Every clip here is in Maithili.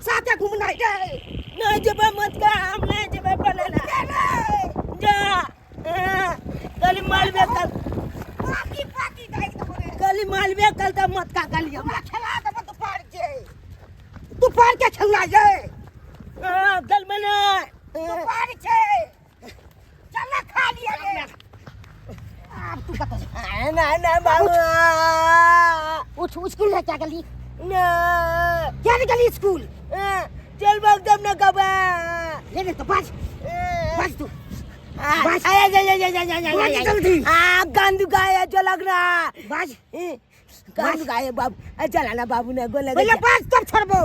साथे घुमनाइ रे। नहीं जेबै मत का, हम नहीं जेबै पढ़े ला। जा कल मालवे कल पाकी पाकी दाइ देबो रे। कल मालवे कल त मत का कल हम हमरा खेला देबो दुपहर के। दुपहर के खेलनाइ रे। हां कल मने दुपहर के चल ना खा लिया रे। आब तू कतऽ जा? ना ना बाबू। उठ, स्कूल ले क्या गेली? ना। क्या नहीं गेली स्कूल? चल बाबू तब ना कबा। ले ले तो बाज बाज तू। बाज। आया जा जा जा जा जा जा। बाज जल्दी। आ गंद गाया जो लग रहा। बाज। गंद गाया बाबू, चला ना बाबू ने गोले। पहले बाज तब छोड़बो।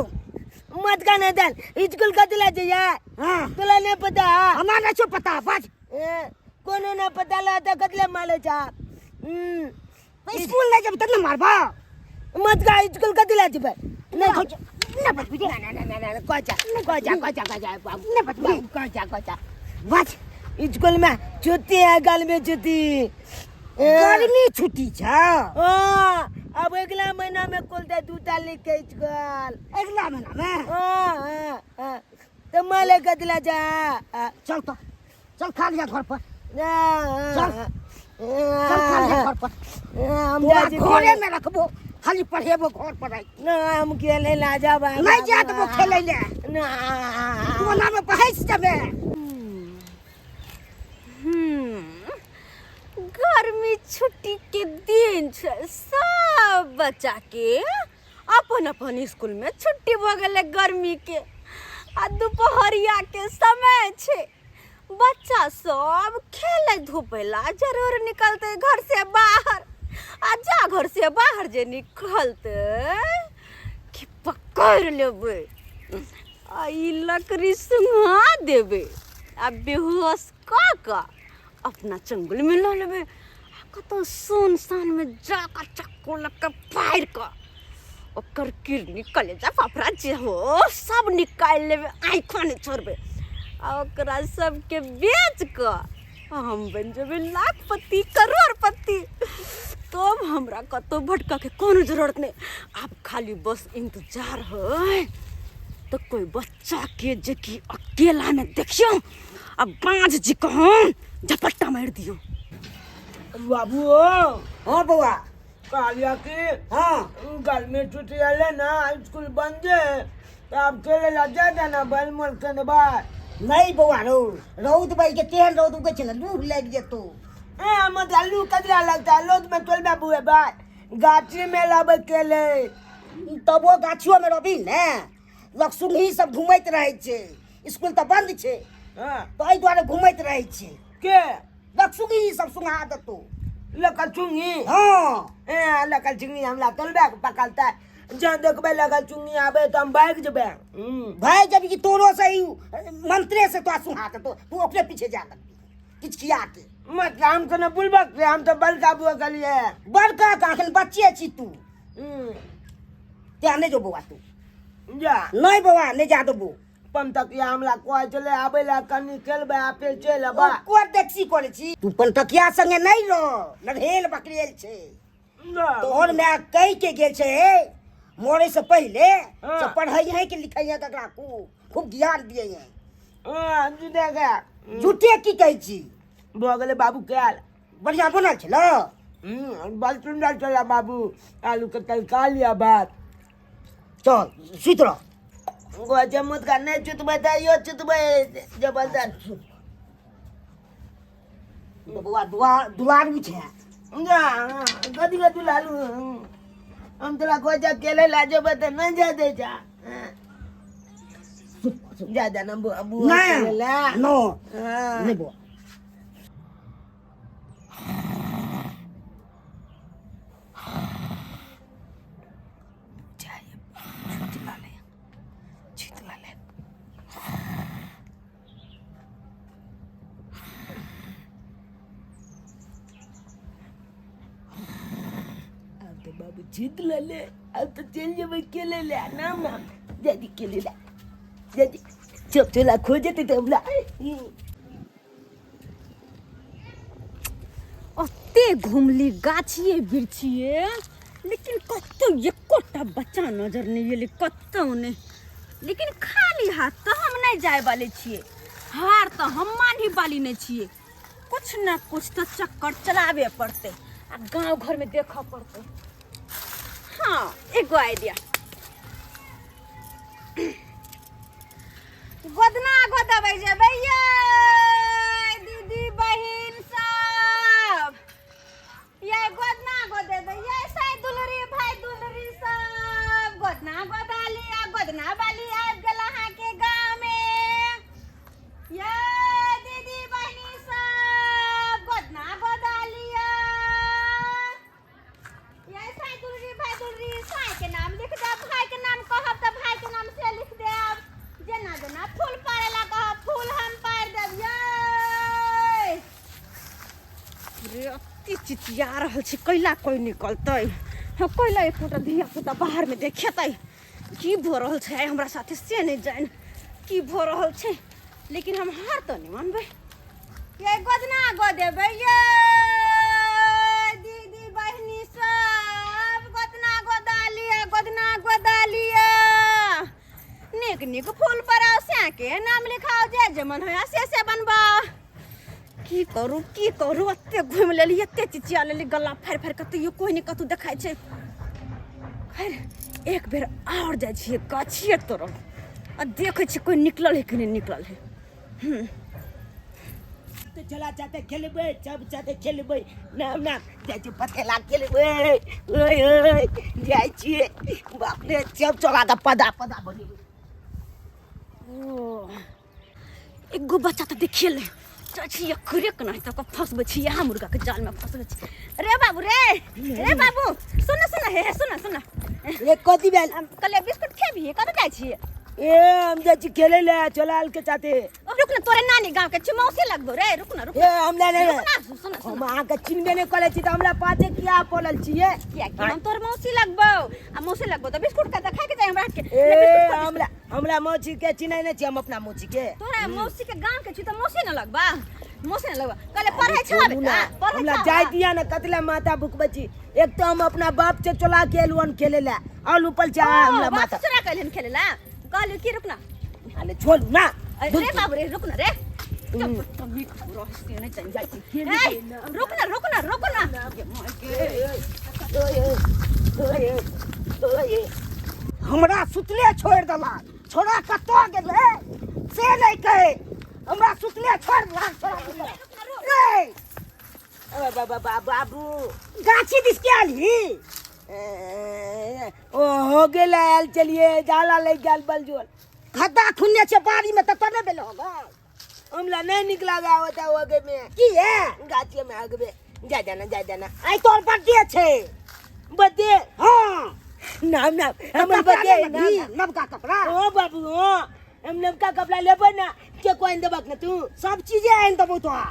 मत गाने दल स्कूल का दिला जाइए। हाँ। तोला नहीं पता। हमरा नहीं छो पता, बाज। कोनो ना पता ला त कतले माले जा। स्कूल नहीं जब तक ना मारबा। मत गा स्कूल का दिला जेबे। नहीं ना बचबी ना ना ना ना कोचा कोचा कोचा कोचा बाबू ना बचबी। कोचा कोचा। बाज। स्कूल में छुट्टी है, गर्मी छुट्टी। गर्मी छुट्टी छ। हाँ, अब अगला महीना में खुलते 2 तारीख के स्कूल। अगला महीना में? हाँ, हाँ, हाँ। तो माले कदला जा। चल तो चल खा लिया घर पर। चल चल खा लिया घर पर। हम तोरा जा घरे में रखबो, खाली पढ़ेबो घर पर आई। ना हम खेले ला जाबा। नहीं जा देबो खेले ले। ना। तू ओना में बहस जबे। गर्मी छुट्टी के दिन छै, सब बच्चा के अपन अपन स्कूल में छुट्टी भऽ गेलै गर्मी के, आ दुपहरिया के समय छै, बच्चा सब खेलै धूपै ला जरूर निकलतै घर से बाहर, आ जा घर से बाहर जे निकलतै कि पकड़ लेबै आ ई लकड़ी सुंघा देबै आ बेहोश कऽ कऽ अपना चंगुल में लऽ लेबै, आ कतौ सुनसान में जाकऽ चक्कू लऽ कऽ फाड़ि कऽ ओकर किडनी कलेजा फाफड़ा जे हो सब निकालि लेबै, आँखिओ नहि छोड़बै, आ ओकरा सबके बेच कऽ हम बनि जेबै लाखपति करोड़पति। तब हमरा कतौ भटकऽके कोनो जरूरत नहि, आब खाली बस इंतजार है तो कोई बच्चा के जे कि अकेला में देखियो आ बाँझ जी कहूँ झपट्टा मारि दियो। बाबू। हाँ बौआ। कहलिया कि हाँ। गर्मी छुट्टी अले ना, स्कूल बंद है तो आप खेले ला जा जाना बैल मोल के बाद। नहीं बौआ, रौ रौद बज के तेहन रौद उगै छै ने, लू लागि जेतौ। ए हम आलू कतरा लगता है लोद में चल बाबू है बाय गाछी में लाबे केले। तबो गाछियो में रहबी ने, लक्सुंगी सब घुमैत रहै छै, स्कूल तऽ बंद छै। हाँ। तऽ एहि दुआरे घुमैत रहै छै। के? लक्सुंगी सब सुंघा देतौ। लकलचुंगी? हाँ। ए लकलचुंगी हमरा तोलबे के पकड़तै, जहाँ देखबै लकलचुंगी आबै तऽ हम भागि जेबै। भागि जेबी कि तोरो से ई मंत्रे से तोरा सुंघा देतौ, तू ओकरे पीछे जा लगबी किचकिया के। मतलब हम कोनो बुलबक छै, हम तऽ बड़का बुआ कहलियै। बड़का का अखन बच्चे छी तू। तें नहि जो बौआ तू। जा। नहि बौआ, नहि जा देबो। पंतकिया हमरा कहै छलै आबै लए, कनि खेलबै आ फेर चलि अयबै। ओकर देखसी करै छी तू, पंतकिया संगे नहि रह, नढ़ेल बकरेल छै। ना। तोहर माय कहि के गेल छै हे, मरे से पहिले हाँ। से पढ़ै है कि लिखै है, ककरा खूब खूब ज्ञान दिए है। हाँ, जुटे के। झूठे की कहै छी? भऽ गेलै बाबू कयल। बढ़िया बनल छल? बड़ सुन्दर छलै बाबू, आलू के तड़का लिअ भात। चल सुति रह। कहै मुदका नहि चुतबै तऽ चुतबै जबरदस्त। बौआ दुलारू छै। जा कथी के दुलारू? हम तोरा कहै छियै अकेले लए जेबै तऽ नहि जाय दै छै। जा जा ना बुआ, बुआ नहीं, अकेले लए। नो। हाँ। नहीं बुआ। आब तऽ बाबू जीत लेले, आब तऽ चलि जेबै खेलै लए। नाम नाम जल्दी खेलै लए जल्दी चुप चला खो जेतै तऽ हमरा। ओते घुमली गाछिए बिरछिए, लेकिन कतौ एकोटा बच्चा नजर नहि एलै, कतौ नहि। लेकिन खाली हाथ तऽ हम नहि जाय वाले छियै, हार तऽ हम मानही वाली नहि छियै। कुछ न कुछ तऽ चक्कर चलाबे पड़तै आ गाँव घरमे देखऽ पड़तै। हाँ, एगो आइडिया। गोदना गोदबै जेबै ये दीदी बहिन सब, ये गोदना गोदेबै ये साई दुलरी भाई दुलरी सब, गोदना गोदा लिया, गोदना वाली आबि गेल अहाँके गाँव में। ये दीदी बहिनी सब गोदना गोदा लिया। ये साई दुलरी भाई दुलरी, साई के नाम लिख देब, भाई के नाम कहब तऽ भाई के नाम से लिख देब। जेना जेना फूल पाड़े ला कहब फूल हम पाड़ि देब। ये रे अति चिचिया रहल छी, कैला कोई निकलतै? हाँ, कैला एकोटा धिया पुता बाहर में देखेतै? की भऽ रहल छै आइ हमरा साथे से नहि जानि की भऽ रहल छै, लेकिन हम हार तऽ नहि मानबै। ये गोदना गोदेबै ये दीदी बहिनी सब, गोदना गोदा लिअ, गोदना गोदा लिअ। नीक नीक फूल पड़ाओ, के नाम लिखाओ, जे जे मन होया से से बनबाओ। की करू की करू, एते घुमि लेली, एते चिचिया लेली गला फाड़ि फाड़ि कऽ, तैयो कोइ नहि कतहु देखाइ छै। खैर, एक बेर आओर जाइ छियै गाछिए तोड़ब आ देखै छियै कोइ निकलल है कि नहि निकलल है। तो चला जाते खेलबै, सब जाते खेलबै। ना ना, जाइ छी पतेला खेलबै। ओए ओए, जाइ छियै। बाप रे, सब चला के पदा पदा बनेबै। ओ एगो बच्चा तऽ देखिए ले, जाइ छी एकरे के नहि तऽ फंसबै छी, यहाँ मुर्गा के जाल में फंसबै छी। रे बाबू रे, रे बाबू, सुन सुन, हे हे, सुन सुन। रे कथी भेल? कहलियै बिस्कुट खेबही? कतऽ जाइ छी? ए, हम जाइ छी खेलै ले चलाल के साथे। ओ, रुक न, तोरे नानी गाँव के छी, मौसी लगबो रे, रुक न, रुक। ए, हमरा नहि। रुक न, सुन सुन। हम अहाँके चिन्हबे नहि करै छी तऽ हमरा पाछे किया पड़ल छियै? कियाकि हम तोर मौसी लगबौ, आ मौसी लगबौ तऽ बिस्कुट के तऽ खाय के चाही हमरा के। ए, ले बिस्कुट खा, बिस्कुट। हमरा हमरा मौसी के चिन्है नहि छी, हम अपना मौसी के। तोरा मौसी के गाँव के छी तऽ मौसी न लगबा, मौसी न लगबा। कहले पढ़ै छौ बोलू बेटा? ना, पढ़ै हमरा छौ? जाय दिया ना, कतला माथा भुकबै छी। एक तो हम अपना बाप से चोला के एलहुँ हन खेले ला, और ऊपर से अहाँ हमरा ओ, बाप माथा चोरा के एलहन खेले ला। कहलियौ की रुक ना। अरे छोड़ू ना। अरे रे बाबू रे, रुक ना रे। बदतमीज छौड़ा से नहि जानि जाइ छी। ए, रुक ना, रुक ना, रुक ना। ये माय गे। हमरा सुतले छोड़ि देलक छोड़ा, कतऽ गेलै से नहि कहै, हमरा सुतले छोड़ि देलक छोड़ा। रे बाबू, गाछी दिस के आलही? ओ हो गेल, आयल चलिए जाला ले गेल बलजोल। खद्दा खुनने छै बाड़ी में तऽ नहि भेल होगा। हमरा नहीं निक लगा होता होगे में। की है? गाछी में आगबे जा जाना, जा जाना। आइ तोर बर्थडे छै। बर्थडे? हाँ। नाम नाम हमर कपड़ा बर्थडे लेबही? नवका कपड़ा? ओ बाबू, ओ हम नवका कपड़ा लेबो ना के कोइन देबक ना तू? सब चीजे आनि देबौ तोरा।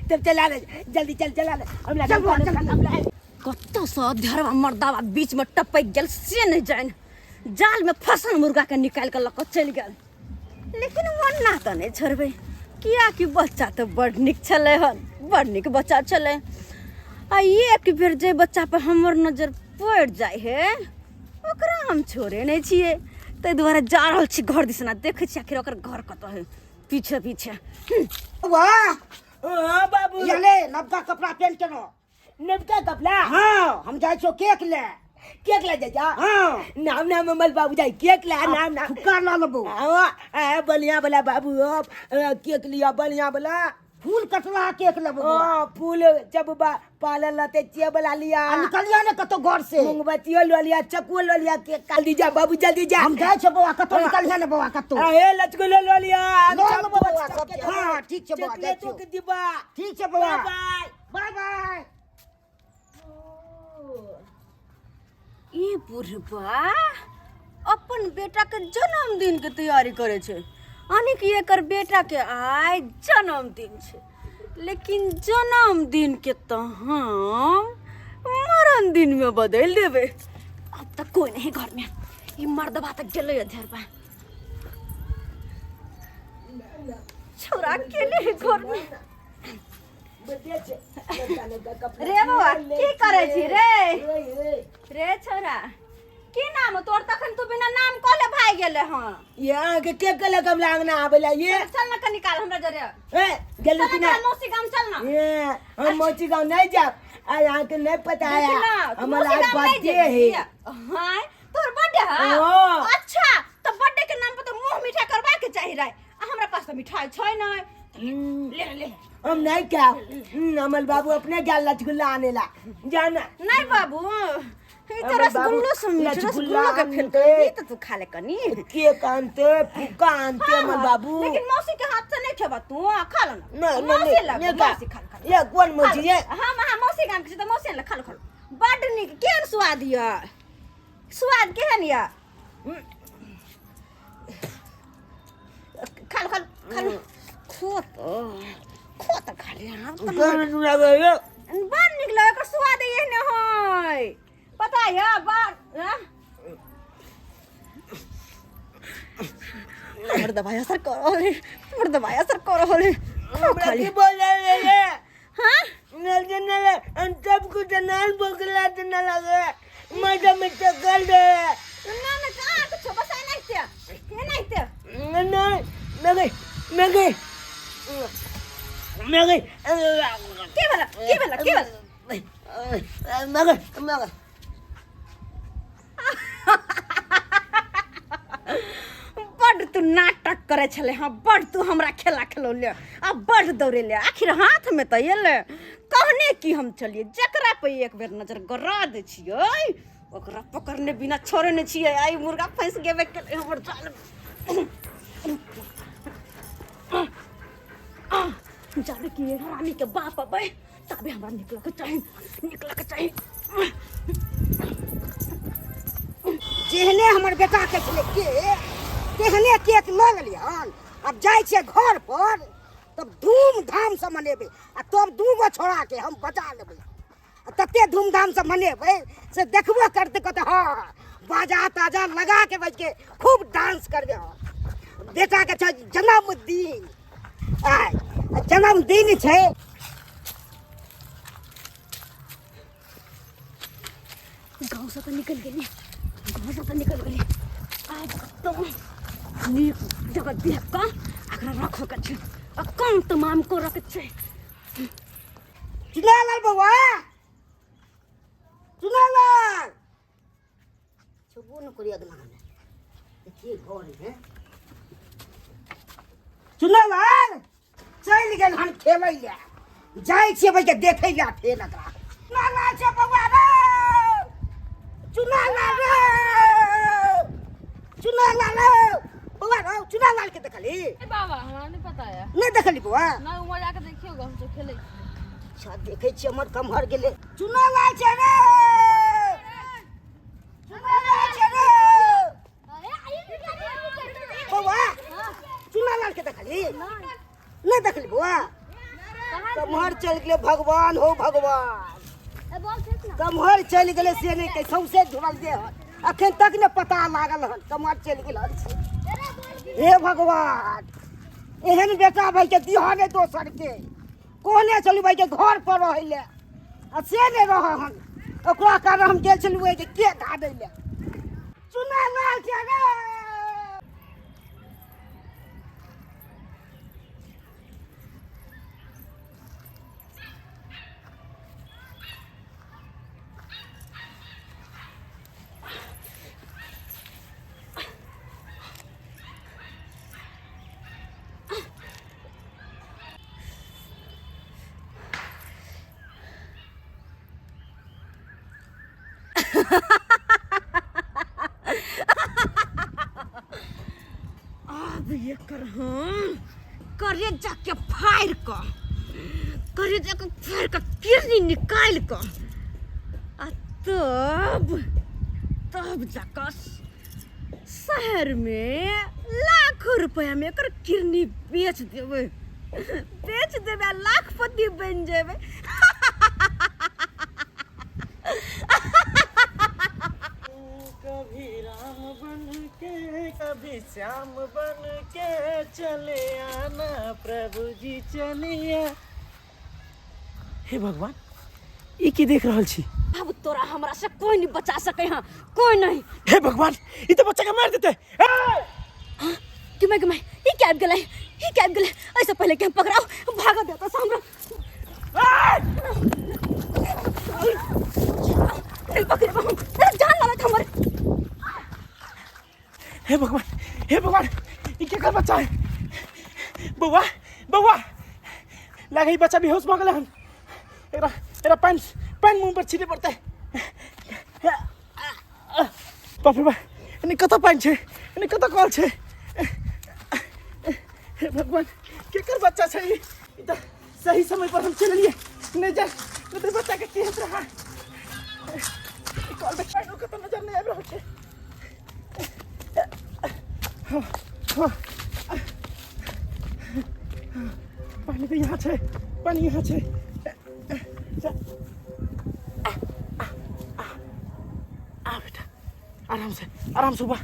तब चला ले, जल्दी चल, चला ले हमरा। चल बौआ, नवका चल। कपड़ा। कतऽसँ धरवा मर्दावा बीचमे टपकि गेल से नहि जानि, जालमे फसल मुर्गाके निकालि कऽ लऽ कऽ चलि गेल। लेकिन ओना तऽ नहि छोड़बै, कियाकि बच्चा तऽ बड़ नीक छलै हन, बड़ नीक बच्चा छलै। आ एक बेर जे बच्चा पर हमर नजर पड़ि जाइ है ओकरा हम छोड़े नहि छियै। ताहि दुआरे जा रहल छी घर दिसना, देखै छी आखिर ओकर घर कतऽ है, पीछे पीछे। वाह। हाँ बाबू। ये ले नवका कपड़ा पेन के रह। नवका कपड़ा? हाँ, हम जाइ छियौ केक ले। केक ले जा जा। हाँ। नाम नाम अमल बाबू जाई केक ले, नाम नाम। फुक्का लऽ लेबौ। हाँ, आ, बढ़िया वाला बाबू, हो, केक लिया बढ़िया वाला। फूल कटला केक लेबौ बौआ। हाँ, फूल जब पालल रहते चे वाला लिया। आ निकलिया ने कतौ घर से। मोमबत्तियो लऽ लिया, चक्कुओ लऽ लिया, केक जल्दी जा बाबू, जल्दी जा। हम जाइ छियौ बौआ, कतौ निकलिया ने बौआ कतौ। आ, हे लचको लऽ लिया। लऽ लेबौ बौआ सब। हाँ, ठीक छै बौआ, जाइ छियौ। के डिब्बा। ठीक छै बौआ। बाय। Bye bye. ई बुढ़बा अपन बेटा के जन्मदिन के तैयारी करे छै, यानी कि एकर बेटा के आइ जन्मदिन छै, लेकिन जन्मदिन के तऽ हम मरण दिन में बदलि देबै। अब तक कोई नहीं घर में, ई मर्दबा तऽ गेलै अधेरबा छोरा अकेले है घर में। रे बौआ, की करै छी रे? रे छोरा, की नाम तोर? तखन तू बिना नाम कहले भाग गेले हँ। ये अहाँके के कहलक हमरा अंगना आबै ला ये? चल ना कनी काल हमरा जरे। ए गेलू चल कि ना ना? मौसी गाम चल ना। ये हम मौसी गाँव नहीं जाब। आय अहाँके नहीं पता है देखी ना, तू हमर मौसी आज गाम नहीं बर्थडे जेबही। है। हाँ तोहर बर्थडे है? हाँ। अच्छा तो बर्थडे के नाम पर तो मुंह मीठा करवा के चाही रहे, आ हमरा पास तो मिठाई छै नहीं। ले ले ले। हम नहीं खाब। हमर बाबू अपने गेल रसगुल्ला आने ला जाना। नहीं बाबू, ई तो हमर बाबू रसगुल्लो से मीठ रसगुल्ला रसगुल्लो के फेल आनते। ई तो तू खा ले कनी। केक आनते, फुक्का आनते हाँ, हमर हाँ, बाबू। लेकिन मौसी के हाथ से नहीं खेबा तू, हाँ, खा लो ना। नहीं, नहीं, मौसी नहीं, लग, नहीं खा। मौसी खा लो, खा लो। ये कौन मौसी ये? हाँ, हाँ, मौसी गाम के छै तऽ मौसी लग खा लो, खा लो। बड्ड नीक, केहन स्वाद यऽ? स्वाद केहन यऽ? खा लो, खा लो, खा लो। खो तऽ, खो तऽ खा ले, आब तऽ केहन नीक लागै ये? बड़ नीक लगै, एकर स्वाद एहने हइ। पता यऽ, बड़, आँ? हमर दवाई असर कर रहल है, हमर दवाई असर कर रहल है। खो हमरा खा ले। की बोल रहे ये? हाँ? नल नल हम सब कुछ नल बोकला तो न लगे मजा में चक्कर दे। ना ना कहाँ कुछ बस एनाहिते एनाहिते। नहीं मैं गई, मैं गई, मैं गई। के भेला, के भेला, के भेला? मैं गई, मैं गई। बड्ड तू नाटक करे छले हँ, बड्ड तू हमरा खेला खेलौले आ बड्ड दौड़ेले, आखिर हाथ में तऽ एले। कहने की हम चलिए, जकरा पे एक बेर नजर गड़ा दै छियै ओकरा पकड़ने बिना छोड़े नहि छियै। आइ मुर्गा फँसि गेबे केलै हमर जाल में। जाबे कि हरामी के बाप अबै ताबे हमरा निकलऽ के चाही, निकलऽ के चाही। जेहने हमर बेटा के छलै केक, तेहने केक लऽ गेलियै हन। आब जाइ छियै घर पर तब धूमधाम से मनेबै आ तब दू गो छोड़ा के हम बचा लेबै आ तते धूमधाम से मनेबै से देखबो करतै, कहतै हँ बाजा ताजा लगा के बज के खूब डांस करबै। हम बेटा के छै जन्मदिन, आइ जन्मदिन छै। गाँव से तऽ निकलि गेली, गाँव से तऽ निकलि गेली। आब कतौ नीक जगह देख कऽ एकरा रखऽ के छै आ काम तमाम करऽ के छै। चुनालाल बौआ, चुनालाल छुबो न करी अगला में देखिए घर में। चुनालाल चलि गेल हन खेलै लए, जाइ छियै बैठ के देखै लए फेर एकरा। चुनालाल छै बौआ रे, चुनालाल रे, चुनालाल रे बौआ रे, चुनालाल के देखली? ए बाबा, हमरा नहीं पता है। नहि देखली बौआ? ना, उमा जाके देखियो, हम सब खेले। अच्छा देखै छियै हमर कमहर गेलै। चुनालाल छै रे, चुनालाल छै रे बौआ, चुनालाल के देखली? नहि देखली बौआ? कमहर चलि गेलै? भगवान हो भगवान, कमहर चलि गेलै से नहि कहै, सौंसे झुरल जे हन अखन तक नहि पता लागल हन कमहर चलि गेल हन। हे भगवान, एहन बेटा भाई के दिह नहि दोसर के। कहने छलहुँ भाई के घर पर रहै लए आ से नहि रहऽ हन, ओकरा कारण हम गेल छलहुँ जे केक आनै लए। चुनालाल छै रे। आब एकर हम करेजा के फाड़ि कऽ, करेजा के फाड़ि कऽ किरनी निकालि कऽ आ तब तब जाकऽ शहर में लाखों रुपया में एकर किरनी बेच देबै, बेच देबै आ लाखपति बनि जेबै। कभी राम बन के कभी श्याम बन के चले आना प्रभु जी चलिए। हे भगवान, ई की देख रहल छी? अब तोरा हमरा से कोई नहीं बचा सके हाँ, कोई नहीं। हे भगवान, ई तो बच्चा के मार देते। कि मैं कि मैं ई क्या आबि गेलै, ई क्या आबि गेलै? ऐसे पहले के हम पकड़ाओ, भागा देता से हमरा। नहीं पकड़े हम, अरे जान लालच हमर। हे भगवान, हे भगवान, ई केकर बच्चा है? बौआ, बौआ, लागे ई बच्चा बेहोश भऽ गेलै हन। एकरा एकरा पानि पानि मुँह पर छिटे पड़तै। बाप रे बाप, एने कतऽ पानि छै, एने कतऽ कल छै? हे भगवान, केकर बच्चा छै ई? ई तऽ सही समय पर हम चलि एलियै, नहि जा नहि तऽ बच्चाके की हेत रहै। ई कल मे पानि कतऽ नजर नहि आबि रहल छै। हाँ, हाँ। पानि तऽ यहाँ छै, पानि यहाँ छै। आ बेटा, आराम से, आराम से। वाह,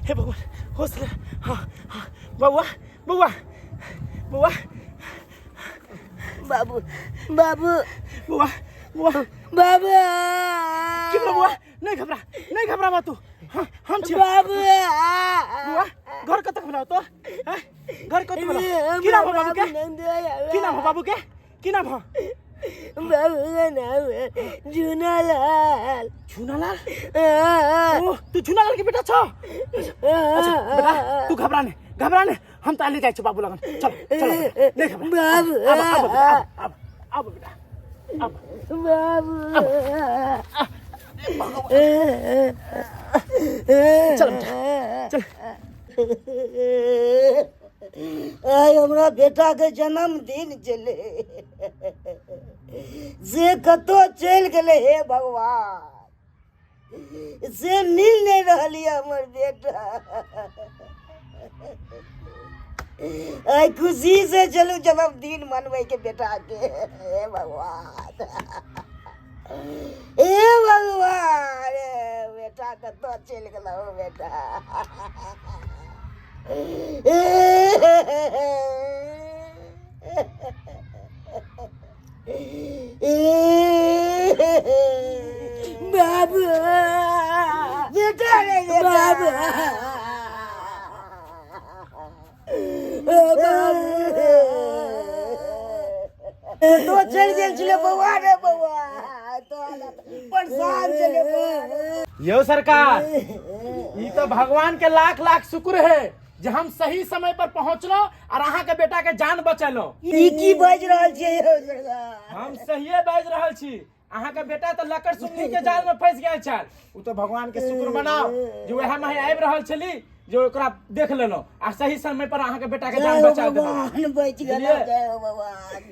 हे भगवान, होश ले। हाँ हाँ, बउआ, बउआ, बउआ। बाबू, बाबू। बउआ, बउआ। बाबू। की भेलौ बउआ? नहीं घबरा, नहीं घबरा बा तू। हाँ, हम छियौ। बाबू। बउआ, घर कतऽ भेलौ तो? हैं? घर कतऽ भेलौ? की नाम हो बाबू के? की नाम हो बाबू के? की नाम हो? बाबू का नाम है झूनालाल। झूनालाल? ओ, तू झूनालाल के बेटा छौ? अच्छा बेटा, तू घबरा नहीं, घबरा नहीं, हम तो ले जाइ छियौ बाबू लगन। चल चल बेटा, नहीं घबरा। बाबू। आब, आब बेटा, आब, आब, आब बेटा, आब। बाबू। चल बेटा, चल। आइ हमरा बेटा के जन्मदिन छलै, से कतौ चलि गेलै। हे भगवान, से मिल नहि रहल यऽ हमर बेटा। आइ खुशी से चलू जन्मदिन मनबै के बेटा के। हे भगवान, हे भगवान, बेटा कतऽ चलि गेलौ बेटा? बाबू, बेटा रे बाबू, तो चलि गेल छलै बौआ रे बौआ, तो परेशान छलै बौआ। यो सरकार, ई तो भगवान के लाख लाख शुक्र है जे हम सही समय पर पहुंचलो और अहाँ के बेटा के जान बचेलो। ई की बाजि रहल छियै यौ सरकार? हम सहिए बाजि रहल छी। अहाँ के बेटा तो लकड़ सुन्नी के जाल में फंस गेल छल। उ तो भगवान के शुक्र मनाओ जे वएह में आबि रहल छली जे ओकरा देख लेलो आ सही समय पर अहाँ के बेटा के जान जय हो बचा देलो। भगवान, बचि गेल। बुझलियै? जय हो भगवान।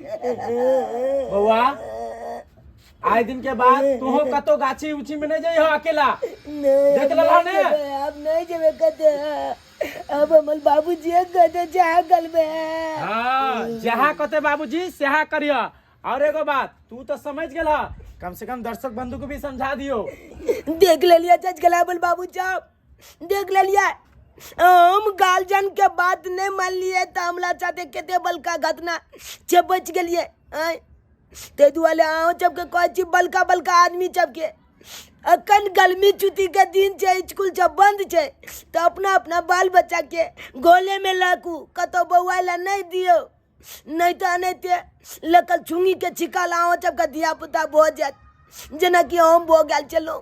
बौआ, आइ दिन के बाद तूहो कतो गाछी उछी में नहीं जइहो अकेला। नहीं, देख अब लेलहो नहीं ने? जेबै, अब नहीं जेबै कतौ। अब हमर बाबूजी कतौ जा गलबै। हाँ, जहाँ कते बाबूजी सेहा करिह। और एगो बात तू तो समझ गेल, कम से कम दर्शक बंधु को भी समझा दियो। देख लेलियै जज गला बोल बाबू साहब, देख लेलियै। हम गार्जियन के बात नहीं मानलियै तऽ हमरा साथे कते बड़का घटना छै, बचि गेलियै। आँय, ताहि दुआरे अहूँ सबके कहै छी, बड़का बड़का आदमी सबके, अखन गर्मी छुट्टी के दिन छै, स्कूल सब बंद छै, तऽ अपना अपना बाल बच्चा के गोले में राखू, कतौ बौआइ लए नहि दियौ, नहि तऽ एनाहिते लकल छुंगी के छिकाल अहूँ सबके धिया पुता भऽ जायत, जेनाकि हम भऽ गेल छलहुँ।